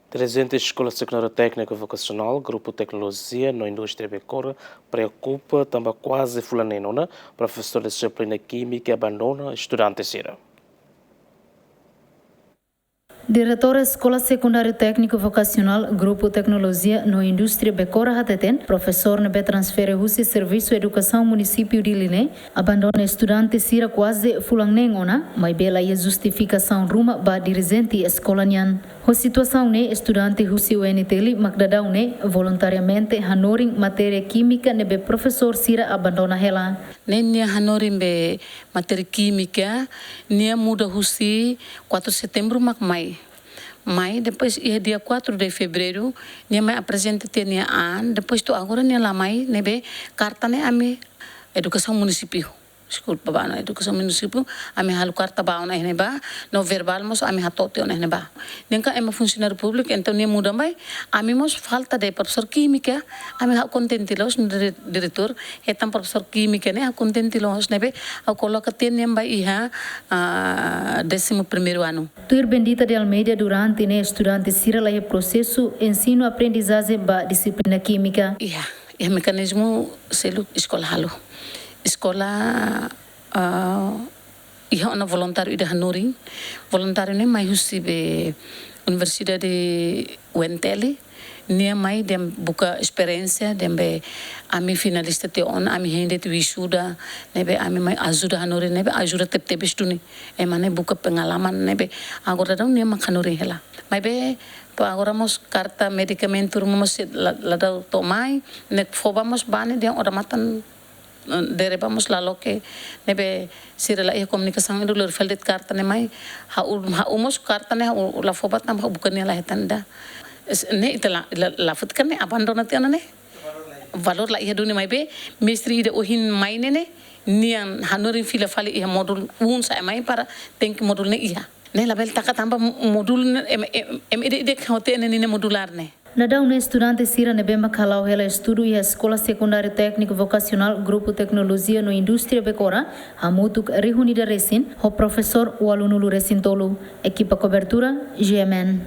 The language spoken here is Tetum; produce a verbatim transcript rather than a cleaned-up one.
Dirijente Eskola Sekundáriu Tékniku Vokasionál, Grupu Teknolojia no Indústria Becora preokupa tanba kuaze fulan neen ona profesór disiplina kímika abandona estudante sira. Diretór Eskola Sekundáriu Tékniku Vokasionál, Grupu Teknolojia no Indústria Becora hateten, profesór ne'ebé transfere husi Servisu Edukasaun Munisípiu Dili ne'e abandona estudante sira kuaze fulan neen ona, maibé la iha justifikasaun ruma ba dirijente eskola nian. Ho situasaun ne'e, estudante husi U N T L mak daudaun ne'e voluntariamente hanorin matéria kímika ne'ebé profesór sira abandona hela. Ne'e nia hanorin be matéria kímika, nia muda husi quatro de setembro mak mai. Mai, depois iha dia quatro de fevereiro, nia mai aprezenta tiha nia an, depois to'o agora nia la mai, ne'ebé karta ne'e ami edukasaun munisípiu. Deskulpa, ba ona edukasaun munisípiu, ami halo karta ba ona iha ne'ebá, no verbál mós ami hato'o tiha ona iha ne'ebá. Ne'e kan ema funsionáriu públiku, entaun nia muda mai, ami mós falta de profesór kímika, ami ha'u kontente loos, dire-, diretór, hetan profesór kímika ne'e ha'u kontente loos, ne'ebé ha'u koloka tiha nia mai iha, ah, décimo primeiro ano. Tuir Bendita de Almeida, durante ne'e estudante sira la iha prosesu ensinu-aprendizajen ba disiplina kímika. Iha, iha mekanizmu seluk eskola halo. Eskola, ah, iha ona voluntáriu ida hanorin. Voluntáriu ne'e mai husi be Universidade U N T L. Nia mai dehan buka esperiénsia, dehan be ami finalista tiha ona, ami hein de'it wisuda, ne'ebé ami mai ajuda hanorin, ne'ebé ajuda tebetebes duni. Ema ne'e buka pengalaman, ne'ebé agora daudaun nia mak hanorin hela. Maibé to'o agora mós karta medikamentu ruma mós la, la daudaun to'o mai, ne'e fó ba mós ba ne'e dehan odamatan, eh, dere ba mós la loke, ne'ebé sira la iha komunikasaun ida lori fali de'it karta ne'e mai, ha'u, ha'u mós karta ne'e ha'u la fó ba tanba ha'u buka nia la hetan ida. Es-, ne'e ita la, la, la fut kan ne'e abandona tiha ona ne'e. Valór la iha duni maibé, mestre ida ohin mai ne'e ne'e, nia hanorin fila fali iha módulu um sa'e mai para tenke módulu ne'e iha. Ne'e labele taka tanba módulu ne'e, em, em, em, ida, ida hotu ne'e ninia modulár ne'e. Daudaun ne'e estudante sira ne'ebé mak hala'o hela estudu iha Eskola Sekundáriu Tékniku Vokasionál Grupu Teknolojia no Indústria Becora, hamutuk rihun ida resin, ho profesór ualunulu resin tolu. Ekipa kobertura, G M N.